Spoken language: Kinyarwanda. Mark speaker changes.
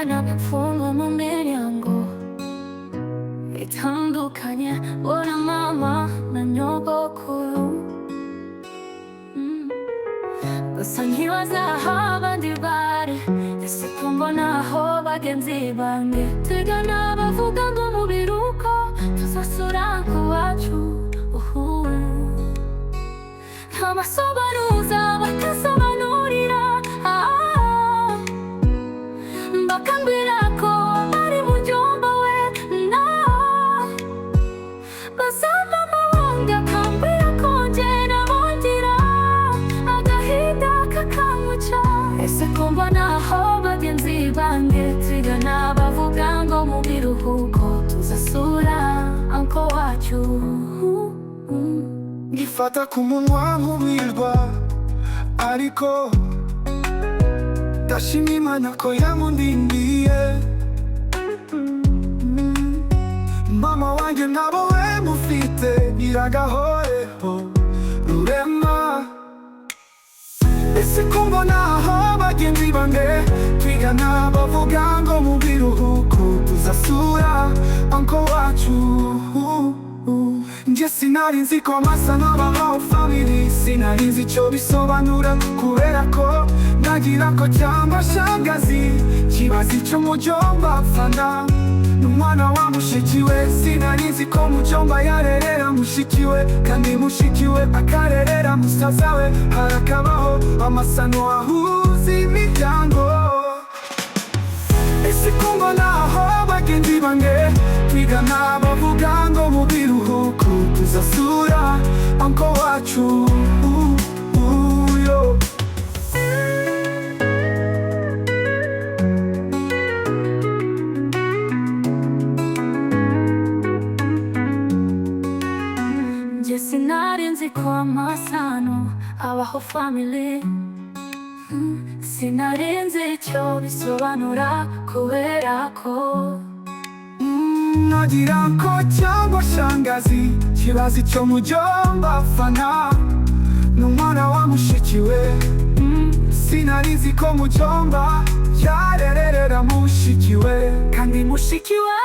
Speaker 1: Mbona ipfunwe mu miryango itandukanye, mbona mama na nyogokuru. Gusa nkibaza aho abandi bari. Ese ko mbona aho bagenzi banjye twigana bavuga ngo mu biruhuko tuzasura iwacu, uhu. Nkabasobanuza bakasobanurira, ah, bakambwira ko ari mujomba we na baza mama wanjye akambwira ko njye nabongira agahinda kakamwica. Ese ko mbona aho bagenzi banjye twigana bavuga ngo mu biruhuko tuzasura uncle wacu?
Speaker 2: Ngifata ku munwa nkumirwa, ariko ndashima Imana ko yamundindiye. Mama wanjye nabo we mufite nyiragahoreho rurema. Ese ko mbona aho bagenzi banjye twigana bavuga ngo mu biruhuko tuzasura uncle wacu? Njye sinari nzi ko amasano abaho family, sinari nzi icyo bisobanura, kubera ko nagira ko cyangwa shangazi kibaza icyo mujomba apfana n'umwana wa mushiki we. Sinari nzi ko mujomba yarerera mushiki we, kandi mushiki we akarerera musaza we. Harakabaho amasano ahuza imiryango. Ese ko mbona aho bagenzi banjye twigana bavuga ngo mu biruhuko tuzasura uncle wacu? Yo.
Speaker 1: Njye sinari nzi ko amasano abaho family. Sinari nzi icyo bisobanura kubera ko
Speaker 2: Nagira ko cyangwa shangazi kibaza icyo mujomba afana n'umwana wa mushiki we. Sinari nzi ko mujomba yarerera mushiki we,
Speaker 1: kandi mushiki we